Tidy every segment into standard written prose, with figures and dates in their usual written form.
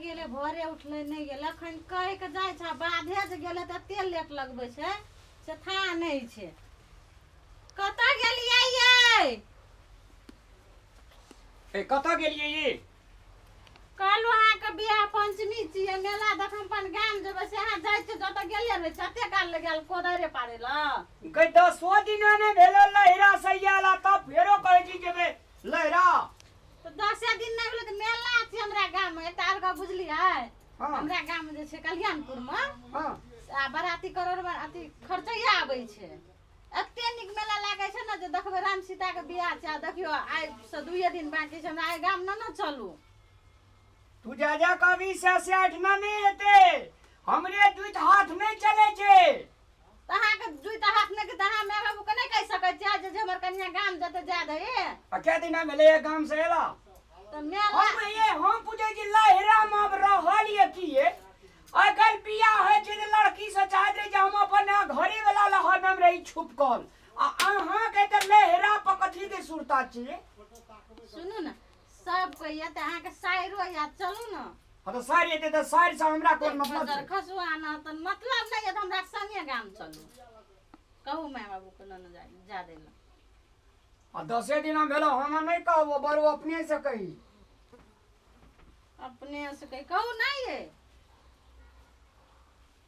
गेलै भोरे उठलै नहि गेलै अखन कहि के जाइ छै बाधे जे गेलै तऽ एते लेट लगबै छै से था नहि छै। कतऽ गेलियै यै? ए कतऽ गेलियै ये? कहलहुँ अहाँके बियाह पंचमी छियै मेला देख हम अपन गाम जेबै से अहाँ जाइ छियै जतऽ गेले रहै छै एते काल लग गेल कोदारि पारै लए। गई 10 दिन नहि भेलो लहरा सैयाला तब फेरो कहै छी जेबै लहरा। तऽ 10 दिन नहि भेलै तऽ मेला छै हमरा गाममे एकटा आर गप बुझलियै? हाँ। हमरा गाममे जे छै कल्याणपुरमे हाँ। आ बराती करोड़ अथी खर्चैया आबै छै एते नीक मेला लागै छै ने जे देखबै राम सीताके बियाह छै आ देखियौ आइ से 2 दिन बाँकी छै हमरा आइ गाम न ने चलू। तू जा जा कभी से से अठना नहीं हेतै हमरे दुइत हाथ नहीं चले छै। तऽ अहाँके दुइत हाथ नहि तऽ अहाँ माय बाबूके नहि कहि सकै छियै जे हमर कनिया गाम जेतै जा दही। आ क्या दिन भेलै गाम से एला? तऽ मेला हम ये हम पूछै छी लहरा मे आब रहल ये की ये? आइ काल्हि बियाह होइ छै तऽ लड़की से चाहैत रहै जे हम अपन घरे वाला लहरमे रही छुपकल आ अहाँके तऽ लहरा पर कथी के सुरता छियै? सुनू ने सब कोइ तऽ अहाँके साइरो याद चलू ने। हाँ तऽ साइर एतै तऽ साइर से हमरा कोन मतलब छै? खसुआ न तऽ मतलब नहि यऽ तऽ हमरा संगे गाम चलू कहू माय बाबूके न जा दै लए। आ 10 दिन भेलो हम नहि कहबो बड़ो अपने से कही। अपने से कही कहू नहि ये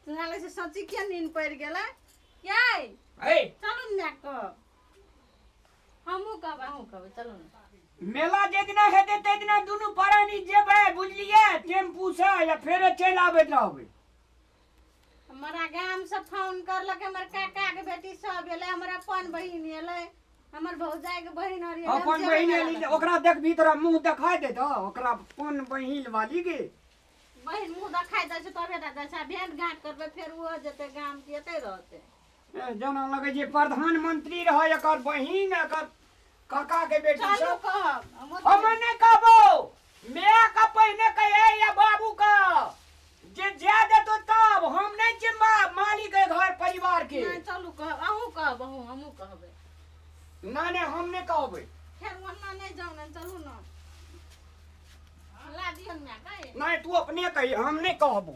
तोरा लगै छै सची के नींद पड़ि गेलै यै? चलू ने कह हमहूँ कहब अहूँ कहबै चलू ने। मेला जे दिना हेतै तै दिना दुनू प्राणी जेबै बुझलियै टेम्पू से या फेरो चलि आबैत रहबै। हमरा गाम से फोन करलक हमर काका के बेटी सब एलै हमर अपन बहिन एलै हमर भौजाई के बहिन आर एलै। अपन बहिन एली ओकरा देखबी तोरा मुँह देखाइ देत ओकरा अपन बहिन वाली के बहिन मुँह देखाइ दै छै तबे टा जाइ छै भेंट घाट करबै फेर ओहो जेतै गाम के एतै रहतै। जेना लगै छै प्रधानमंत्री रहै एकर बहिन एकर काका के बेटी सब। हम नहि कहबो my के पहिने कहे या बाबू के जे जा देतो तब हम नहीं छियै मालिक है घर परिवार के। नहीं चलू कहब अहूँ कहब अहूँ हमहूँ कहबै। ना नहीं हम नहीं कहबै। फेर ओना नहीं जाउ ने चलू ना ला दियौ my के। नहीं तू अपने कही हम नहीं कहबो।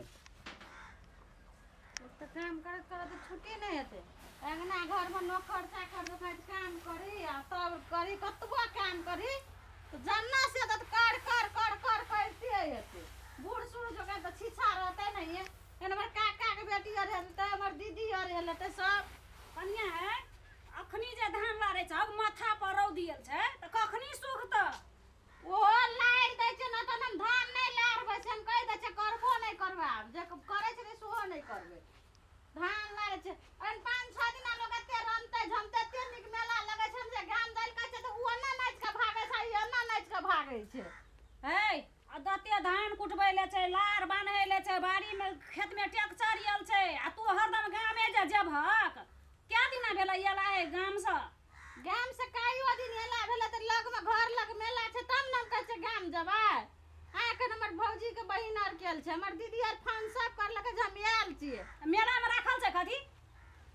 तऽ काम करैत करैत छुट्टी नहि हेतै अंगना घरमे नौकर चाकर जोकाइत काम करी आ तब करी कतबो काम करी तऽ जन्ना से तऽ कर कर कर कर करिते हेतै। बूढ़ सूढ़ जोकाइत तऽ छीछा रहतै नहिये एहन हमर काकाके बेटी आर हेतै हमर दीदी आर हेतै सब। कनिया है अखनी जे धान लारै छौ माथा पर रौद आयल छै तऽ कखनी सुखतौ? ओहो लारि दै छै ने तहन हम धान नहि लारबै से हम कहि दै छियै करबो नहि करबै आब जे करै छै सेहो नहि करबै। धान लारै छै एहन 5-6 दिना लोक एते रमतै झमतै एते नीक मेला लगै छै जे गाम जाइ लए कहै छै तऽ ओ एना नाचि कऽ भागै छै ई एना नाचि कऽ भागै छै। हे आ दते धान कुटबै ले छै लार बान्है ले छै बाड़ीमे खेतमे ट्रैक्टर आयल छै आ तू हरदम गामे जे जेबहक क्या दिना भेलै एला है गामसँ? गाम से काइयो दिन एला भेलै तऽ लगमे घर लग मेला छै तब ने हम कहै छियै गाम जेबै। अखन हमर भौजीके बहिन आर गेल छै हमर दीदी आर फोन सब करलकै जे हम आयल छियै। मेलामे राखल छै कथी?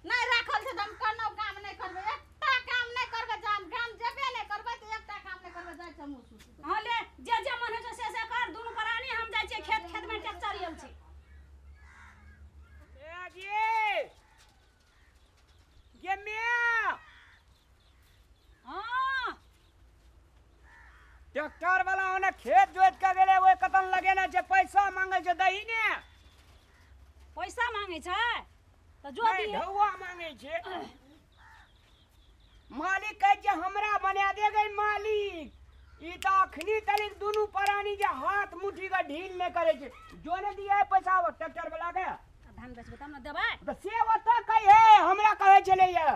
नहि राखल छै तऽ हम कोनो काम नहि करबै एकटा काम नहि करबै जे हम गाम जेबे नहि करबै तऽ एकटा काम नहि करबै जाइ छै हमहूँ सुतबै। हाँ ले जे जे मन होइ छै से से कर दुनू प्राणी हम जाइ छियै खेत खेतमे ट्रैक्टर आयल छै। गे my. हाँ ट्रैक्टर वाला ओने खेत जोति के गेलै ओहि कतन लगेने छै पैसा मांगै छै दही ने। पैसा मांगै छै तऽ जो दिही ढौआ मांगै छै। मालिक कहै छै हमरा बना दे गई मालिक ई तऽ अखनी तलिक दुनू प्राणी जे हाथ मुट्ठी के ढील नहि करै छै जो ने दिया पैसा ट्रैक्टर वाला के धान बेचबै तब ने देबै। तऽ से ओतऽ कहिहे हमरा कहै छलैया।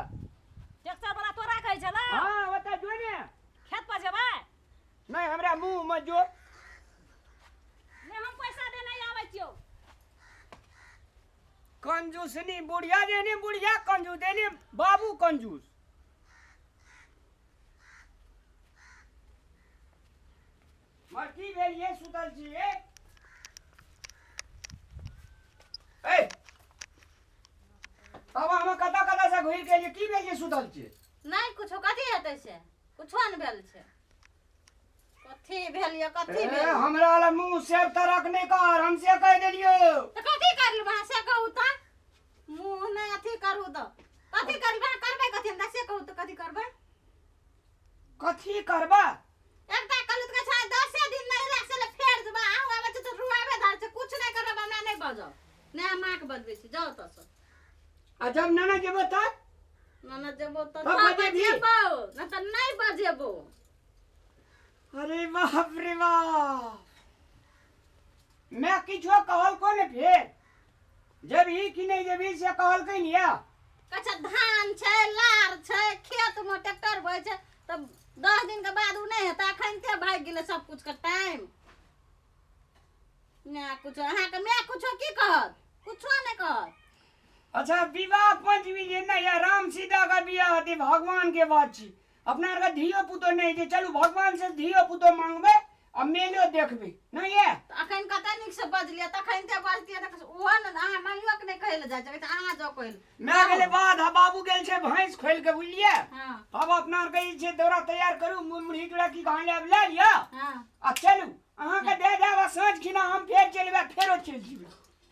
ट्रैक्टर वाला तोरा कहै छलौ? हाँ ओतऽ जो ने खेत पर जेबै? नहीं हमरा मुँह में जो नहीं हम पैसा दे नहीं आबै छियौ। कंजूसनी बुढ़िया देने बुढ़िया कंजूस देने बाबू कंजूस। मर की भेल ये सुतल छियै? ए तब हम कतऽ कतऽ से घुरि के एलियै की भेल ये सुतल छियै? नहि कुछो कथी हेतै से कुछो नहि भेल छै। कथी भेल ये कथी भेल? हमरा वाला मुंह से तरक नहीं कर, हमसे कह देलियो। त कथी करलु अहाँ से कहू त? मुंह नै अथी करू त कथी करबै? करबै कथी हमरा से कहू त कथी करबै? कथी करबा? एकटा कहलु त छै 10 दिन नहीं रह से फेर जबा आहू आबै छै त रुआबे धर छै, कुछ नहीं करब, हमरा नहीं बजाउ, नै हम माँ के बजबै छी, जाउ त सब। आ जब नाना जेबो त? नाना जेबो त बजेबो, न त नहीं बजेबो। अरे बाप रे बाप, मैं किछो कहल को ने फेर जब ही कि नहीं जब ही से कहल कहीं नहीं। अच्छा धान छै लार छै खेत में ट्रैक्टर बहे छै तब 10 दिन के बाद उ नहीं हेतै, अखन ते भागि गेलै सब कुछ के टाइम। ना कुछ अहाँ के मैं कुछो की कहत, कुछो नहीं कहत। अच्छा विवाह पंचमी जे ना या राम सीता का बियाह होते भगवान के बात छी, अपना आर के धियो पुतो नहीं जे चलू भगवान से धियो पुतो मांगबे आ मेलो देखबे नहीं ये। अखन कते नीक से बजलियै, तखन ते बजतियै त ओहो न अहाँ माइयो के नहीं कहै ले जाइ छै, अहाँ जाउ कहै ले। मैं गेलै बाद हा बाबू गेल छै भैंस खोल के बुझलियै। हां अब अपना आर के ई छै दौरा तैयार करू, मुरही चूड़ा की कहां ले ले लिअ। हां आ चलू अहाँ के दे देब आ साँझ खिना हम फेर चलबै, फेरो चलि जेबै।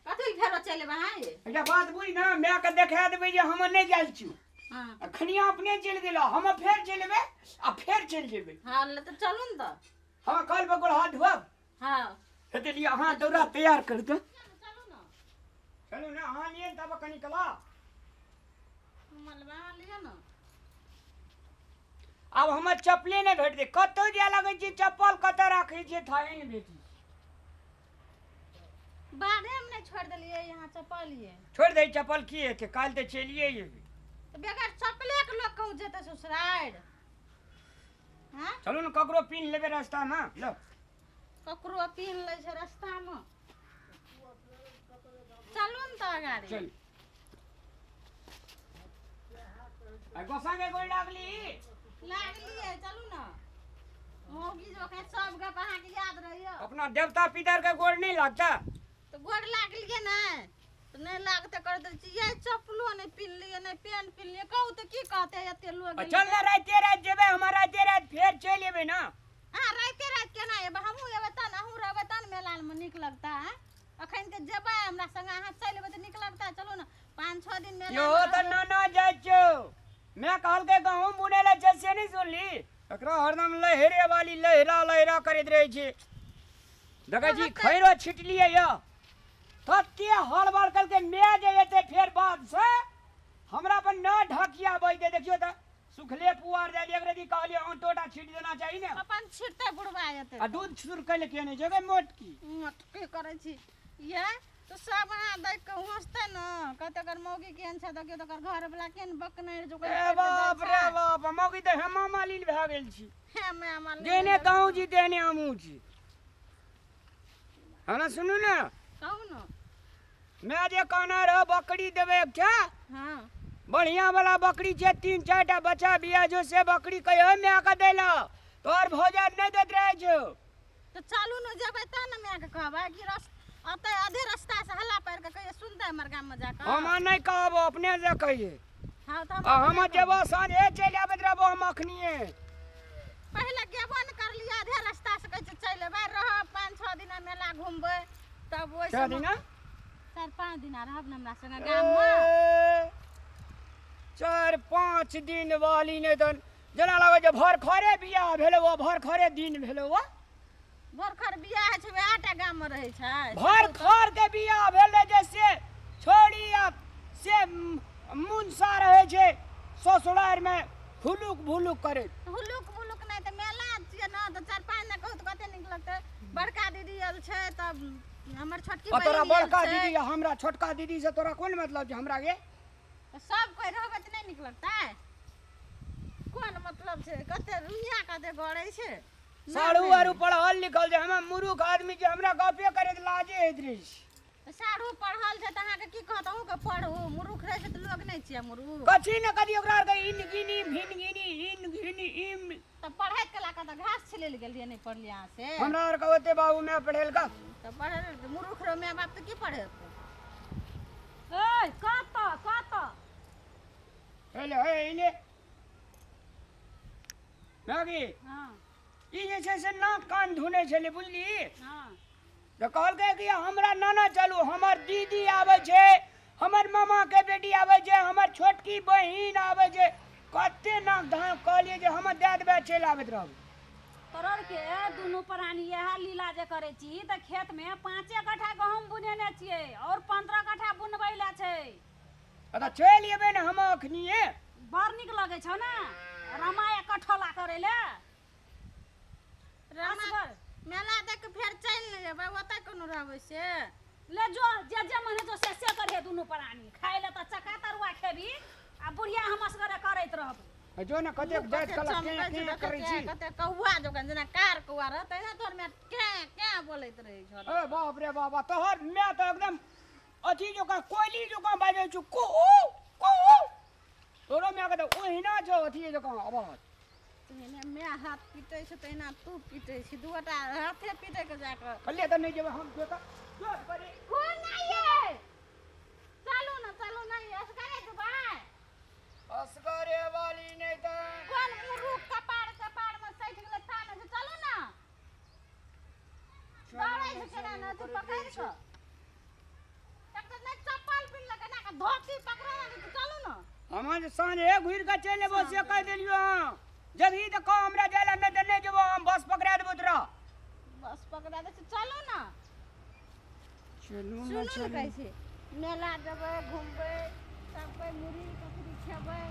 कथी फेरो चलबै अहाँ ये? एकटा बात बुझ ना, my के देखा देबै जे हम नहीं गेल छी। हां अखनिया अपने चलि गेल, हम फेर चलबै आ फेर चलि जेबै। हां ले त चलू न त। हाँ कल बगल हाथ धोब। हाँ हेते लिए अहाँ दौरा तैयार कर दो। चलू ना, चलू ना अहाँ लिए तब कनी कला मलबा लिअ ना। अब हमर चप्पले नहीं भेट दे, कतौ जाय लगै छी चप्पल कतौ राखै छी थाहे नहीं भेटी। बाधे में नहीं छोड़ देलियै यहाँ चप्पल ये। छोड़ दे चप्पल की हेतै, काल्हि तऽ चलिए जेबै। तऽ बगैर चप्पले के लोग कहूँ जेतै ससुरारि। हाँ चलू ने ककरो पीन लेबै रास्ता में, लो ककरो पीन लै छै रास्ता में। चलू ने तऽ अगाड़ी चल। आ गोसा के गोड़ लागली लागलियै, चलू ने मौगी जो के सब गप अहाँ के याद रहैया। अपना देवता पितर के गोड़ नहीं लागता तऽ गोड़ लागलियै ने तऽ नहीं लागते कर दै छी। ये चप्पलो नहीं पिन्हलियै, नहीं पेंट पिन्हलियै, कहू तऽ की कहते एते लोग। चल ना राते रात जेबै, हम राते रात फेर चलि एबै ना। हाँ राते रात केना एबै? हमहूँ एबै तहन, अहूँ रहबै तहन मेला मे नीक लगता है। अखन तऽ जेबै हमरा संगे, अहाँ चलि एबै तऽ नीक लगता। चलू ने 5-6 दिन मेला। यो तऽ नाना जाइ छौ, मैं कहलकै गहूम बुनै लए छै से नहीं सुनली? एकरा हरदम लहरे वाली लहरा लहरा करैत रहै छै। देखै छी खैरो छिटलियै यऽ तते हड़बड़ कलकै my जे एतै फेर बाद से हमरा पर न ढकिया बजतै। देखियौ तऽ सुखले पुआर जाय एक रति कहलियै आँटोटा छीट देना चाही ने, अपन छिटतै बुढ़वा एतै। आ दूध सुरकै लए किया नहि जेबै? मोटकी मोटकी करै छी ये तऽ सब अहाँ देख कऽ हँसतै ने, कहतै एकर मौगी केहन छै, देखियौ तऽ एकर घरवला केहन बकनै जो। ए बाप रे बाप, मौगी तऽ हेमा मालिन भए गेल छी। हेमा मालिन जेने तहूँ छी तेहने हमहूँ छी। हमरा सुनू ने, कहू ने। मैं जे कहने रहो बकरी देबै एकटा। हाँ बढ़िया वाला बकरी छै, 3-4 टा बच्चा बिया जो से बकरी कहियो my के दैला, तोहर भौजाइ नहीं दैत रहै छौ। तऽ चलू ने जेबै तब ने my के कहबै कि रस अतै आधे रास्ता से हल्ला पारि कऽ कहियै सुनतै हमर गाम में जाकऽ। हम नहीं कहबो, अपने से कहियै। हाँ तऽ आ हम जेबो साँझे चलि आबैत रहबो हम अखनिये। पहिले गेबो ने करलियै, आधे रास्ता से कहै छै चलि एबै, रहब 5-6 दिना मेला घुमबै तब ओहि 4 दिना 4-5 दिना रहब ने हमरा संगे गाम में। 4-5 दिन वाली नहीं तन जेना लगै छै भरखरे बियाह भेलै, ओ भरखरे दिन भेलै, ओ भरखर बियाह होइ छै वएह टा गाम में रहै छै। भरखर के बियाह भेलै जे से छोड़ी आ से मुनसा रहै छै ससुरारि में हुलुक भुलुक करे। हुलुक बुलुक नहीं तऽ मेला छियै ने तऽ 4-5 दिना कहू तऽ कते नीक लगतै। बड़का दीदी आयल छै तब हमर छोटकी आ तोरा बहिन बड़का आयल छै। दीदी आ हमरा छोटका दीदी से तोरा कोन मतलब छै? हमरा के सब कोइ रहबै तऽ नहीं नीक लगतै? कोन मतलब छै? कते रुइया कते गड़ै छै। साढ़ू आरू पढ़ल लिखल छै, हम मूर्ख आदमी छै, हमरा गपे करैत लाजे होइत रहै छै। साढ़ू पढ़ल छै तऽ अहाँके की कहत? अहूँके पढ़ू, मूर्ख रहै छै तऽ लोग नहि छियै मूर्ख। कथी ने कथी ओकरा आरके इन गिनी भिन गिनी इन गिनी इम। तऽ पढ़ैत कला कतऽ घास छिलै लए गेलियै, नहि पढ़लियै अहाँ से? हमरा आरके ओते बाबू my पढ़ेलका तऽ पढ़ल मूर्ख रहो my बाप तऽ की पढ़ेतै? ए कतऽ कतऽ हेले हे इने मैगी। हाँ ई जे छै से नाक कान धुनै छलै, बुझली? हाँ। तऽ कहलकै कि हमरा नाना चलू, हमर दीदी आबै छै, हमर मामा के बेटी आबै छै, हमर छोटकी बहिन आबै छै, कते नाक धान। कहलियै जे हम दए देबै, चलि आबैत रहब। तोरर के दुनू प्राणी इएह लीला जे करै छी तऽ खेत में 5 कट्ठा गहूम बुनेने छियै और 15 कट्ठा बुनबै लए छै। तऽ चलि एबै ने हम अखनिए। बड़ नीक लगै छौ ने रामायण कठौला करै लए? रामा मेला देख के फेर चलि ने जेबै, ओतऽ कोनो रहबै से? ले जो, जे जे मन हेतौ से से करिहे। दुनू प्राणी खाइ लए तऽ चका तरुआ खेबी आ बुढ़िया हम असगरे करैत रहबै। जो ने, कतेक जाइत कला केँ केँ करै छी। कते कौआ जकाँ, जेना कार कौआ रहतै ने, तोहर माय केँ केँ बोलैत रहै छौ। ए बाप रे बाबा, तोहर माय तऽ एकदम अथी जकाँ, कोयली जकाँ बाजै छौ, कू कू। तोरो मायके तऽ ओहिना छौ अथी जकाँ आवाज। तहिना माय हाथ पीटै छै तहिना तू पीटै छी, दू गोटा हाथे पीटै के जाकऽ। कहलियै तऽ नहि जेबै हम, जो तऽ जो करे। कोन नहि ये, चलू ने, चलू ने, असगरे जेबै? असगरे वाली नहि तऽ। कोन मुरुख कपार कपार में सटि गेलै ता ने। चलू ने, दौड़ै छै केना ने, तू पकड़ि कऽ एक नहि चप्पल पिन्हलक, एना कऽ धोती पकड़ो ने, चलू ने। हम जे साँझे घुरि कऽ चलि एबो से कहि देलियौ। हँ, जबही तऽ कह हमरा जाय लए, नहि तऽ नहि जेबो हम, बस पकड़ा देबो तोरा। बस पकड़ा दै छै, चलू ने। चलू। सुनू ने, कहै छी मेला जेबै, घुमबै, सब कोइ मुरही कचरी खेबै।